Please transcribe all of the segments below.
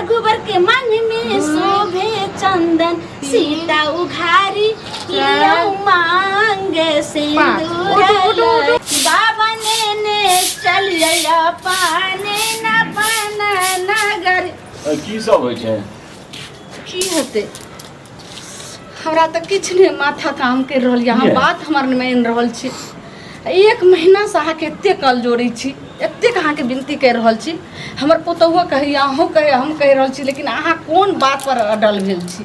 रघुबर के मांग में शोभे चंदन सीता उघारी लियो मांग सिंदूर बाबा ने ने चलिया पाने न पाना नगर। की सब होइ छै? की हेतै, हमरा तऽ किछु नहि माथा काम करि रहल यऽ। अहाँ किया? बात हमर नहि मानि रहल छी। एक महीनासँ अहाँके एतेक कल जोड़ै छी, एतेक अहाँके विनती करि रहल छी। हमर पुतोहुओ कहैए, अहूँ कहैए, हम कहि रहल छी, लेकिन अहाँ कोन बात पर अडल भेल छी?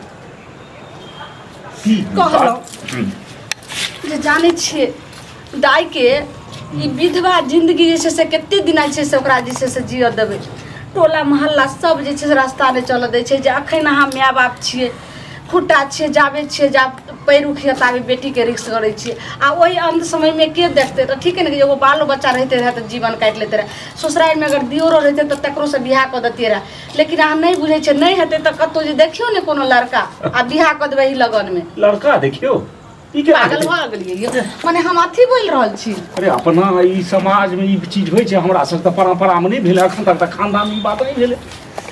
की कहलहुँ बात? जे जानै छियै दाइके ई विधवा जिंदगी जे छै से कते दिना जे छै से ओकरा जे छै से जियऽ देबै? टोला मोहल्ला सब जे छै से रास्ता नहि चलऽ दै छै जे अखन अहाँ माय बाप छियै, खुट्टा छियै, जाबे छियै, जाब पैर उठिए ताबे बेटीके रिक्स करै छियै आ ओहि अन्त समयमे के देखतै? तऽ ठीके ने कि एगो बालो बच्चा रहिते रहए तऽ जीवन काटि लेते रहए। ससुरारिमे अगर दियोरो रहितै तऽ तकरोसँ बियाह कऽ दैतियै रहए, लेकिन अहाँ नहि बुझै छियै। नहि हेतै तऽ कतहु जे देखियौ ने कोनो लड़का आ बियाह कऽ देबै एहि लगनमे। लड़का देखियौ, ई केना पागल हेतै? भऽ गेलियै यौ? मने हम अथी बोलि रहल छी। अरे, अपना ई समाज में ई चीज होइ छै? हमरा सब तऽ परंपरा में नहि भेलै अखन तक, तऽ खानदान में ई बात नहि भेलै।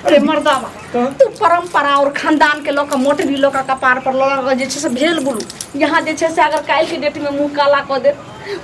अरे मर्दाबा, तऽ? तू परंपरा और खानदान के लऽ कऽ मोटरी लऽ कऽ कपार पर लऽ कऽ जे छै से भेल बुलू। यहाँ जे छै से अगर काल्हि के डेट में मुँह काला कऽ देत,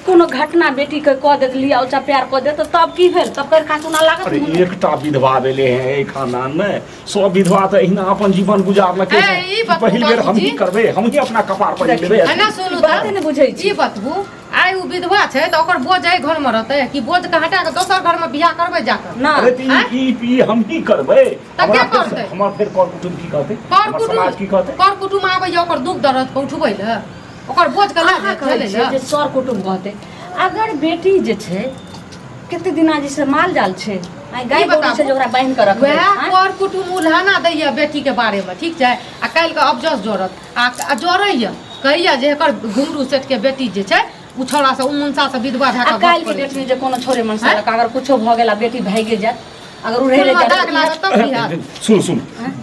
कोनो घटना बेटी के कऽ देत, लिया ऊँचा प्यार कऽ देत, तब की भेल? तब कर खासुना लागत अरे, मुँह में। एकटा विधवा भेलै है एहि खानदान में? सब विधवा तऽ एहिना अपन जीवन गुजारलकै। ए, हैं। ई बतबू पहिल बेर बाबूजी। हमही करबै, हमही अपना कपार पर लेबै। है ना, सुनू बाते तऽ नहि बुझै छी। ई बतबू, आइ उ विधवा छै तऽ ओकर बोझ एहि घर में रहतै कि बोझ के हटा के दोसर घर में बियाह करबै जाकर? ना। अरे, तऽ ई ई ई हमही करबै। तऽ हमरा के फेर करतै? हमर फेर कर कुटुम्ब की कहतै? कर हमर कुटुम्ब समाज की कहतै? कर कुटुम्ब आबैया ओकर दुख दर्द के उठबै लए, ओकर बोझ के लए अहाँ जाय कहै झेलै छियै लए? जे सर कुटुम्ब कहतै, अगर बेटी जे छै कते दिना जे छै माल जाल छै, आइ गाय ई गरू छै बताबू। जे ओकरा बान्हि कऽ रखबै? वएह आँय? कर कुटुम्ब उल्हाना दैया बेटी के बारे में, ठीक छै, आ काल्हि के अफजस जोड़त आ जोड़ैया, कहैया जे एकर घुंगरू सेठ के बेटी जे छै उ छौड़ा से, उ मुनसा से विधवा भए आ कऽ गप काल्हि के करै डेट छै। में जे कोनो छोड़े मनसा आँय? लऽ कऽ अगर कुछो भऽ गेल आ बेटी भागि जायत, अगर ओ रहि फूलमे जायत दाग लागत तब की हैत? सुन सुन,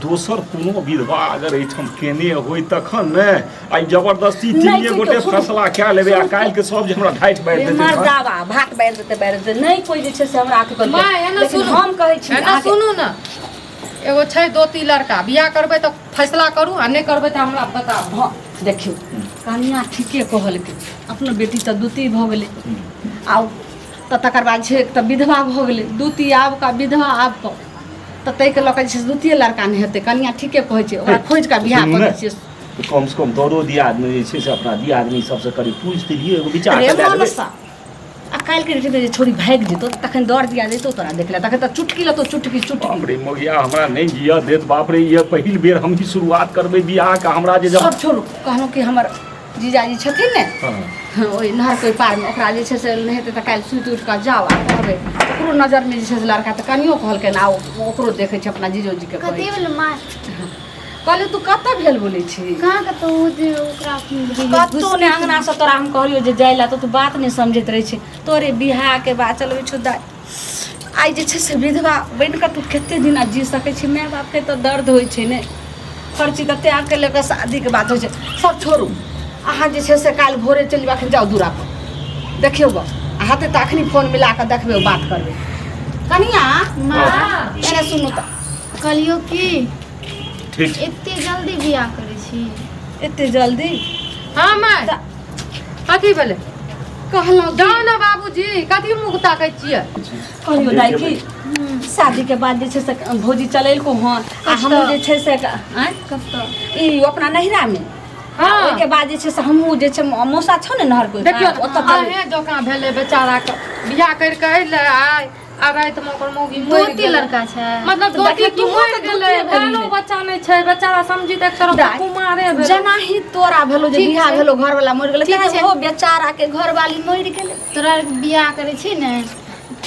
दोसर कोनो विधवा अगर एहिठाम केने होय तखन ने। आइ जबरदस्ती नहि, तीनिए कोइ गोटे तो सुन- फैसला कए लेबै आ सुन- काल्हि के सब जे हमरा ढाठि बारि देतै। मर्दाबा भात बारि देतै, बारि देतै। नहि कोइ जे छै से हमरा अथी करतै। माय, एना लेकिन सुनू। हम कहै छी एना अहाँके- सुनू ने, एगो छै दोती लड़का, बियाह करबै तऽ फैसला करू आ नहि करबै तऽ हमरा बताबू। हँ, देखियौ, कनिया ठीके कहलकै। अपनो बेटी तऽ दूती भऽ गेलै आ तऽ तकर बाद छै तऽ विधवा भऽ गेलै। दूती आब कऽ, विधवा आब कऽ, तऽ ताहिके लऽ कऽ जे छै से द्वितीय लड़का नहि हेतै। कनिया ठीके कहै छै, ओकरा खोजि कऽ बियाह सुनू कऽ ने, दै छियै। तऽ कम से कम दरो दियादमे जे छै से अपना दियादनी सबसँ करीब पूछि तऽ लियौ, एगो विचार अरे तऽ लए लेबै। मनसा, आ काल्हिके डेटमे जे छोरी भागि जेतौ तखन दर दिया जेतौ तोरा देख ले, तखन तऽ चुटकी लेतौ, चुटकी चुटकी। बाप रे, मोगिया हमरा नहि जियऽ देत। बाप रे, ये पहिल बेर हम ही शुरुआत करबै बियाहके, हमरा जे जब सब छोड़ू, कहलहुँ कि हमर जीजाजी छथिन ने ओहि नहरके ओहि पारमे, ओकरा जे छै से नहि हेतै तऽ काल्हि सुति उठि कऽ जाउ आ कहबै, ओकरो नजरमे जे छै से लड़का। तऽ कनियो कहलकै आ ओकरो देखै छै, अपना जीजोजीके कहै कथी छै। भेलै माय? कहलियै, तू कतऽ भेल बोलै छी? कहाँ कतौ, ओ जे ओकरा कतौ नहि। अङ्गनासँ तोरा हम कहलियौ जे जाइ लए तऽ तू बात नहि समझैत रहै छै। तोरे बियाहके बात चलबै छौ दाइ। आइ जे छै से विधवा बनि कऽ तू कते दिना जी सकै छी? माय बापके तऽ दर्द होइ छै ने। खर्ची तऽ त्यागके लऽ कऽ शादीके बात होइ छै। सब छोड़ू, अहाँ जे छै से काल्हि भोरे चलि जेबै। अखन जाउ दूरापर, देखियौ गऽ, आ हेतै तऽ अखनी फोन मिला कऽ देखबै, बात करबै। कनिया, माँ, एने सुनू तऽ। कहलियौ की ठीक छै। एते जल्दी बियाह करै छी? एते जल्दी? हँ माय, कथी भेलै? कहलहुँ कि- जाउ ने बाबूजी, कथी मुँह ताकै छियै? कहलियौ दाइ कि शादीके बाद जे छै से भौजी चलेलको हँ आ हमहूँ जे छै से आँय? कतऽ? ई अपना नैहरामे। ओहिके बाद जे छै से हमहूँ जे छै मौसा छौ ने नहर के देखियौ, ओतऽ चल। अहें जकाँ भेलै बेचाराके, बियाह करि कऽ अयलै आइ आ रातिमे ओकर मौगी दो मरि तीन गेलै। लड़का छै। मतलब तऽ दोती देखियौ, की तूहो मरि तऽ गेलै, द्वितीय भेलही बालो ने। बच्चा नहि छै बेचारा, समझी तऽ एक तरफ दाइ, कुमारे भेलै। जेनाही तोरा भेलो जे ठीक बियाह छै। भेलो, घरवाला मरि गेलै, ठीक तेना छै। ओहो बेचारा के घरवाली मरि गेलै। तोरा आरके बियाह करै छी ने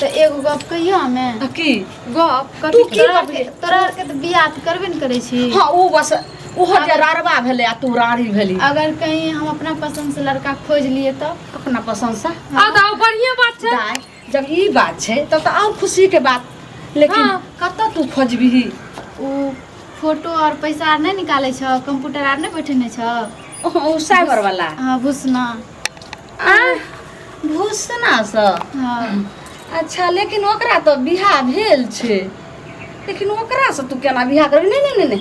तऽ एगो गप कहियो हमे। आ की? गप तू कथी? की तोरा गप? आरके तोरा आरके तऽ बियाह तऽ करबे ने करै छी। हँ, ओ बस ओहो जे रारबा भेलै आ तू राड़ी भेली। अगर कहीं हम अपना पसंद से लड़का खोज लिए तऽ? अपना पसंद से? आ तऽ बढ़िए बात छै। दाइ, जब ई बात छै तब तऽ आओर खुशीके बात, लेकिन कतऽ तू खोजबिही? ओ फोटो और पैसा आर नहि निकालै छ, कंप्यूटर आर नहि बैठेने छ? ओ साइबर वाला? हाँ, भूसना। आ भूसना सँ? हाँ। अच्छा, लेकिन ओकरा तऽ बियाह भेल छै। लेकिन ओकरासँ तू केना बियाह करबी? नहि नहि नहि नहि,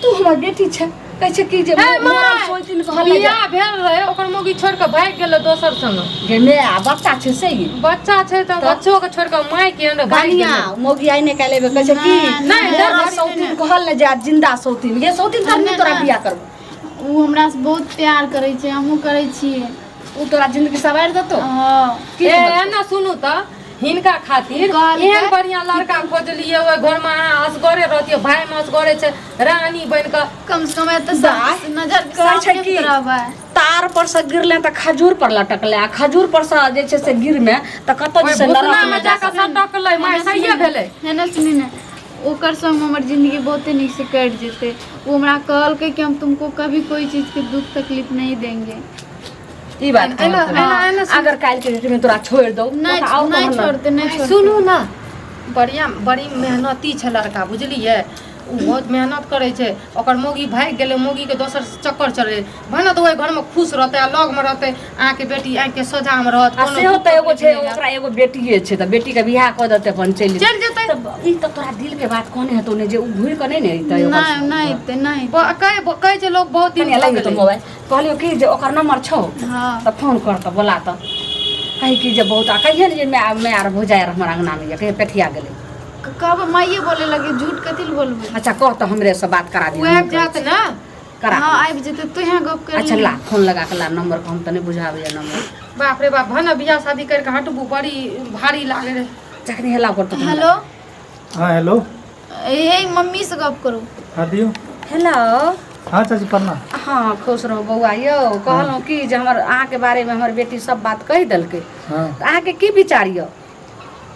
तू हमर बेटी छै। कहै छै कि जे हे मरल माय, सोतिन कहल नहि बियाह भेल रहे, ओकर मौगी छोड़ि कऽ भागि गेलै दोसर संग। गे माय, आ बच्चा छै से ई? बच्चा छै तऽ बच्चो के छोड़ि कऽ माय के भागि कनिया गेलै। मौगी आइ नहि काल्हि एबे कहै छै कि नहि, मरल नहि, सौतीन कहल नहि जे जिंदा सौतीन गे सौतीन तब नहि तोरा बियाह करबो। ओ हमरा से बहुत प्यार करै छै, हमहूँ करै छियै। ओ तोरा जिंदगी सवारि देतौ? हँ। की ए कहलकै? एना सुनू तऽ, हिनका खातिर कहलकै एहन बढ़िया लड़का खोजलियै, ओहि घरमे अहाँ असगरे रहतियै, भाय मे असगरे छै, रानी बनि कऽ कम से कम एतऽ दाय, सब नजर के कहै छै सामने कि मे रहबै। तार पर से गिरले तऽ खजूर पर लटकले, आ खजूर पर से जे छै से गिरमे तऽ कतऽ जे ओहि छै नरक भुसना मे मे जा जाकऽ सटकलै माय, सहिए भेलै। है ना, सुनी ने, ओकर संग हमर जिंदगी बहुते नीक से कटि जेतै। ओ हमरा कहलकै कि हम तुमको कभी कोई चीज के दुख तकलीफ नहीं देंगे। ई बात एना कहलकै। एना एना सुनू। अगर काल्हि के डेट में तोरा छोड़ि दौ नहीं तऽ आओ नहीं तहन ने। छोड़ते, नहीं छोड़ते। सुनू ने, बढ़िया बड़ी मेहनती छै लड़का, बुझलियै? ओ बहुत मेहनत करै छै। ओकर मौगी भागि गेलै, मौगीके दोसर चक्कर चलै भने तऽ ओहि घरमे खुश रहतै आ लगमे रहतै, अहाँके बेटी आँखिके सोझामे रहत। आ कोनो सेहो दुःख तऽ एगो तकलीफ छै नहि हैत। ओकरा एगो बेटिए छै तऽ बेटीके बियाह कऽ देतै, अपन चलि चलि जेतै। तऽ ई तऽ तोरा दिल के बात कहने हेतौ ने जे ओ घुरि कऽ नहि ने अयतै ओकर? नहीं नहीं एतै, नहीं। कहै छै लोक बहुत दिन कनिया भऽ लागि गेलै। मोबाइल कहलियौ कि जे ओकर नंबर छौ? हाँ। तऽ फोन कर तऽ बोला तऽ कही कि जे बहुत आ कहिए ने जे माय माय आर भौजाइ आर हमर अङ्गनामे यऽ, कहिए पेठिया गेलै। कहबै, माइए बोले लगे, झूठ कथी लए बोलबै? अच्छा कह तऽ हमरे से बात करा ओ दिअ। आबि जायत ने? करा। हाँ, आबि जेतै, तू यहाँ गप कर। अच्छा ला फोन लगा के ला नंबर, हम तऽ नहि बुझाबैया नंबर। बाप रे बाप, भने बियाह शादी करि कऽ हटबू, बड़ी भारी लागै रहै। जखनी हेला ओकर तऽ हेलो। हाँ हेलो। हे मम्मी से गप करू। हाँ दियौ। हेलो। हाँ चाची प्रणाम। हाँ खुश रहू बौआ। यौ कहलहुँ कि जे हमर अहाँके बारेमे हमर बेटी सब बात कहि देलकै। हाँ। तऽ अहाँके की विचार यऽ?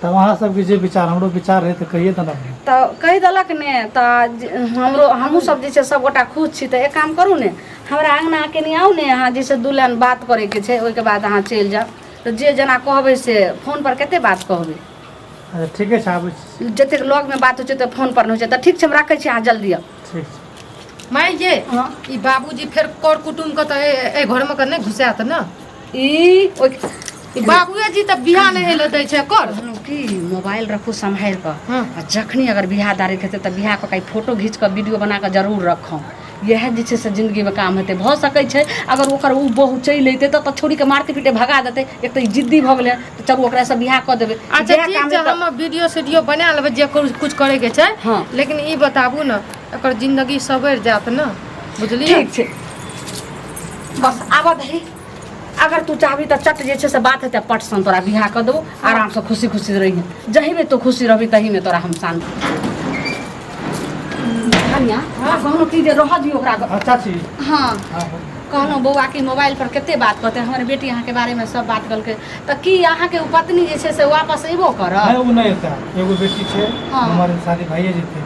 तब अहाँ सबके जे विचार, हमरो विचार रहै तऽ कहिए तऽ ने। तऽ कहि देलक ने तऽ हमरो हमहूँ सब जे छै सबगोटा खुश छी। तऽ एक काम करू ने, हमरा अङ्गना कनि आउ ने अहाँ, जे छै दू लाइन बात करैके छै, ओहिके बाद अहाँ चलि जाउ। तऽ जे जेना कहबै से फोन पर कते बात कहबै? अच्छा ठीके छै, आबै छी। जतेक लगमे बात होइ छै तऽ फोन पर नहि होइ छै। तऽ ठीक छै, हम राखै छी, अहाँ जल्दी आउ। ठीक छै। माय ये हाँ। ई बाबूजी फेर कर कुटुम्ब के तऽ एहि घरमे के नहि घुसायत ने? ई ओहि ई बाबुए जी तऽ बियाह नहि होइ लए दै छै कर। कहलहुँ कि मोबाइल रखू सम्हारि कऽ। हाँ। आ जखनी अगर बियाह दारी हेतै तऽ बियाह कऽ के फोटो घीच कऽ वीडियो बना कऽ जरूर रखब। इएह जे छै से जिन्दगीमे काम हेतै। भऽ सकै छै अगर ओकर ओ बहु चलि अयतै तऽ छौड़ीके मारते पीटे भगा देतै। एक तऽ ई जिद्दी भऽ गेलै, तऽ चलू ओकरासँ बियाह कऽ देबै। अच्छा जएह ठीक काम छै, हेतै। हम वीडियो सीडियो बना लेबै, जे कुछ करैके छै। हाँ। लेकिन ई बताबू ने, एकर जिंदगी सवरि जायत ने, बुझलियै? ठीक छै, बस आबऽ दही। अगर तू चाहबी तऽ चट जे छै से बात हेतै, पट सन तोरा बियाह कऽ देबो, आरामसँ खुशी खुशी रहिहे। जहीमे तू खुशी रहबी तहीमे तोरा हम शान्ति। कनिया कहलहुँ कि जे रहऽ दियौ ओकरा। हाँ चाची। हाँ। हाँ। कहलहुँ बौआ कि मोबाइल पर कते बात कहतै, हमर बेटी अहाँके बारेमे सब बात कहलकै, तऽ की अहाँके ओ पत्नी जे छै से वापस अयबो करत? नहि, ओ नहि एता। एगो बेटी छै। हाँ। हमर शादी भइए जेतै।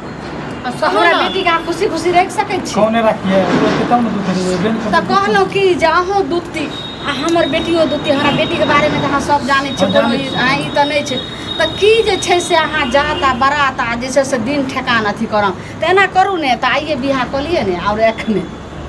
आ तऽ सुनू हमरा ने, बेटीके अहाँ खुशी खुशी राखि सकै छी? कौने राखिए, ओ एतै तब ने दूध देबै, एबे ने तऽ करतै। कहलहुँ कि जे अहूँ दूती आ हमर बेटियो दूती। हमरा बेटीके बारेमे तऽ अहाँ सब जानै छियै। हम कोनो जानै छियै। ई तऽ नहि छै। तऽ की जे छै से अहाँ जात आ बारात आ जे छै से दिन ठेकान अथी करब, तऽ एना करू ने तऽ आइए बियाह कऽ लिअ ने आओर एखने।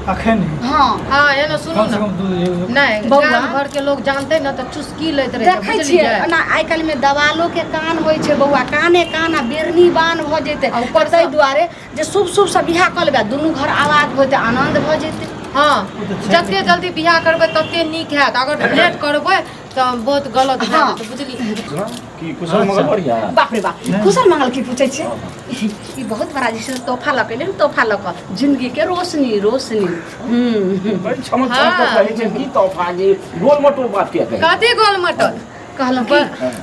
अखन? हाँ। हाँ एना सुनू कम से ने। कम दू नहि, बौआ। गाम घर के लोग जानते ने तऽ चुस्की लैत रहै छै, देखै छियै। बुझलियै? ओना आइ काल्हिमे दवालो के कान होइ छै बौआ, काने कान आ बेरनी बान भऽ जेतै। आ ऊपर ताहि दुआरे जे शुभ शुभसँ बियाह कऽ लेबै आ दुनू घर आबाद भऽ जेतै, आनन्द भऽ जेतै। हाँ, ओ तऽ छै। जते जल्दी बियाह करबै तते नीक हैत, अगर लेट करबै तऽ बहुत गलत भए हाँ। जेतै, बुझलियै? की कुशल मंगल बढ़िया? बाप रे बाप, कुशल मंगल की पूछै छियै? ई बहुत बड़ा जे छै से तोहफा लऽ के एलै हन, तोहफा लऽ कऽ जिंदगी के रोशनी रोशनी। बड़ी छमक छमक हाँ। कहै छै, की तोहफा जे गोल मटोल बात किया कहै? कथी गोल मटोल? कहलहुँ कि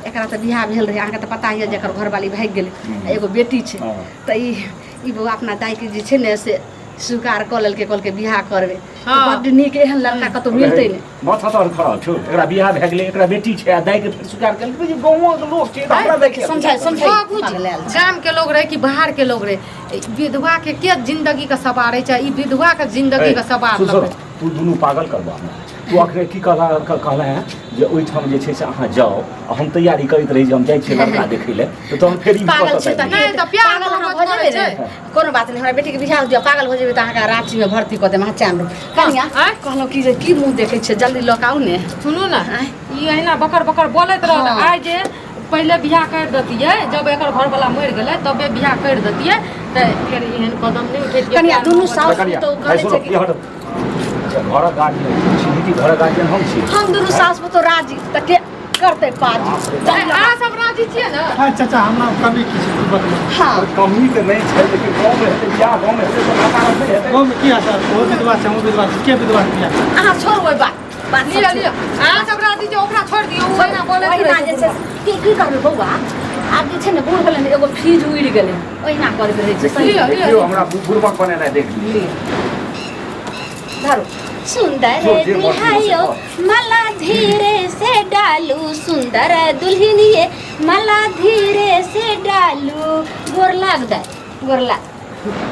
एकरा तऽ बियाह भेल रहै, अहाँके तऽ पता यऽ जे एकर घरवाली भागि गेलै आ एगो बेटी छै। हाँ। तऽ ई ई बौआ अपना दाइके जे छै ने से स्वीकार कऽ लेलकै, कहलकै बियाह करबै। हाँ। बड्ड नीक, एहन लड़का कतहु मिलतै नहि। माथा तोहर खराब छौ? एकरा बियाह भए गेलै, एकरा बेटी छै आ दाइ के फेर स्वीकार केलकै जे गाँवक लोक छै तऽ हमरा दाइ के समझाइ समझाइ। बाबूजी, पागल आयल छै। गाम के लोग रहे कि बाहर के लोग रहे, ई विधवा के के जिंदगी के सवारै छै? ई विधवा के जिंदगी के सवार सुन, सुन, लगै। तू दुनू पागल करबा हमरा। तू अखने की कहला कहला है जे ओहिठाम जे छै से अहाँ जाउ आ हम तैयारी करैत रही जे हम जाइ छियै लड़का देखै लए, तऽ तहन फेर ई पागल कतऽ छै तऽ आबि नहि, तऽ प्यार पागल अहाँ मोहब्बत भऽ जेबै करै ने। कोनो बात नहि, हमरा बेटीके बियाह हो जाए, पागल भऽ जेबै तऽ अहाँके राँचीमे भर्ती कऽ देब, अहाँ चैन रहू। कनिया आँय? कहलहुँ कि जे की मुँह देखै छियै, जल्दी लऽ कऽ आउ ने। सुनू ने, आँय? ई अहिना बकर बकर बोलैत रहत। हाँ। आइ जे पहिले बियाह कर देतियै, जब एकर घरवाला मरि गेलै तबे बियाह कर देतियै, तऽ फेर एहन कदम नहि उठैतियै। कनिया दुनू साउस कनिया, पुतोह भाइ कहै सुनो, छै कि ई हटो। अच्छा, घरक गार्जियन छी दीदी, घरक गार्जियन हम छी। हम दुनू सास पुतोह राजी तऽ के करतै पाजी? अहाँ सब राजी छियै ने? हाँ चाचा, हमरा कमी की छै, तू बतबू। हाँ। कमी तऽ नहि छै, लेकिन गाँवमे हेतै बियाह, गाँवमे हेतै तऽ हकार नहि हेतै। गाँवमे की आशा? ओहो विधवा छै, हमहूँ विधवा छी, के विधवा के बियाह? अहाँ छोड़ू ओहि बात, बात सब लिअ छोड़ू। लिअ, अहाँ सब राजी छै, ओकरा छोड़ि दियौ, ओ ओहिना बोलैत ओहिना रहै जे छै। छै की की करबै बौआ, आब जे छै ने बूढ़ भेलै ने, एगो फ्यूज उड़ि गेलै, ओहिना करैत रहै छै। लिअ, लिअ। देखियौ, हमरा बुड़बक बनेनाइ देख लियौ। धरो सुंदर जो जे मर्जी हो से दुल्हायो कह। मला धीरे से डालू, सुंदर दुल्हनिए मला धीरे से डालू। गोर लाग दे, गोर लाग।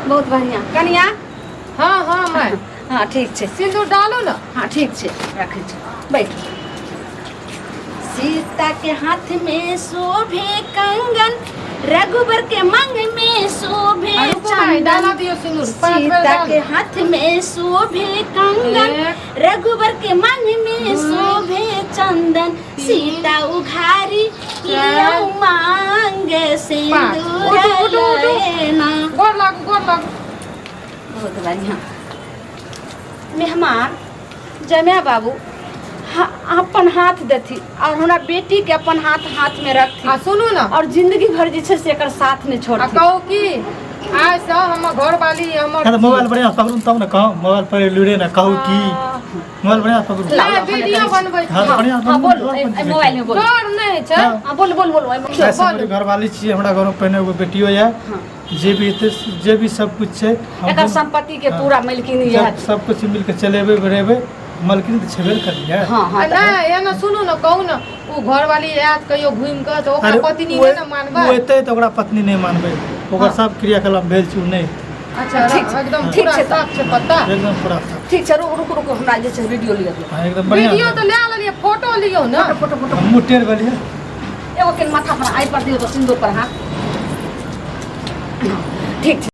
बहुत बढ़िया कनिया। हाँ हाँ माय। हाँ ठीक छै। सिन्दूर डालू ने। हाँ ठीक छै, रखै छी, बैठ। सीता के हाथ में शोभे कंगन, रघुबर के मांग में शोभे आ, रुकू माय, चंदन। डाला दियौ सिन्दूर, पाँच बेर सीता डालू। के हाथ में शोभे कंगन, एक, रघुबर के मांग में दू, शोभे चंदन। सीता उघारी चारि, लियो मांग पाँच। सिंदूर उठू, उठू, उठू। लेना। गोर लागू, गोर लागू। बहुत बढ़िया। मेहमान जमाय बाबू अपन हाथ देथी और हमरा बेटी के अपन हाथ हाथ में रखथी। आ सुनू ने, और जिंदगी भर जे छै से एकर साथ नहीं आ छोड़थी। कहू कि आइ से हमर घरवाली हमर हाँ, तऽ मोबाइल बढ़िआँ से पकड़ू तब ने कहू। मोबाइल पर लुड़े ने, कहू की मोबाइल बढ़िआँ से पकड़ू। लाउ, नहि, लाउ, वीडियो बनबै हाँ, छी। तऽ बढ़िआँ से हाँ बनबू, बोलू, और कोन चीज मोबाइल में बोलू। डर नहि छै। हाँ। हाँ बोलू, बोलू, बोलू, एहिमे। आइ से हमर घरवाली छियै, हमरा घरमे पहिने एगो बेटियो यऽ। जे भी हेतै, जे भी सब कुछ छै, हम एकर संपत्ति के हाँ। पूरा मालकिनी सब यह। सब कुछ मिलके चलेबै बढ़ेबै, मालकिन तऽ छेबे ने करियै। हाँ आ हाँ नहि, एना सुनू ने, कहू ने, ओ घरवाली आयत कहियो घुमि कऽ तऽ ओकरा अरे पत्नी ओ नहि ने मानबै? ओ एतै तऽ ओकरा पत्नी नहि मानबै, ओकर सब क्रियाकलाप भेल छै, ओ नहि एतै। अच्छा। ठीक छै। एकदम ठीक पूरा छै तऽ। साफ छै पत्ता। एकदम पूरा साफ। ठीक छै, रुक रुक रुक, हमरा जे छै वीडियो लिअ दियौ। हाँ, एकदम बढ़िआँ। वीडियो तऽ लए लेलियै, फोटो लियौ ने। Photo, photo. मुँह टेढ़ भेलियै। एगो के माथा पर आइ पर दियौ तऽ सिन्दूर पर। हाँ ठीक छै।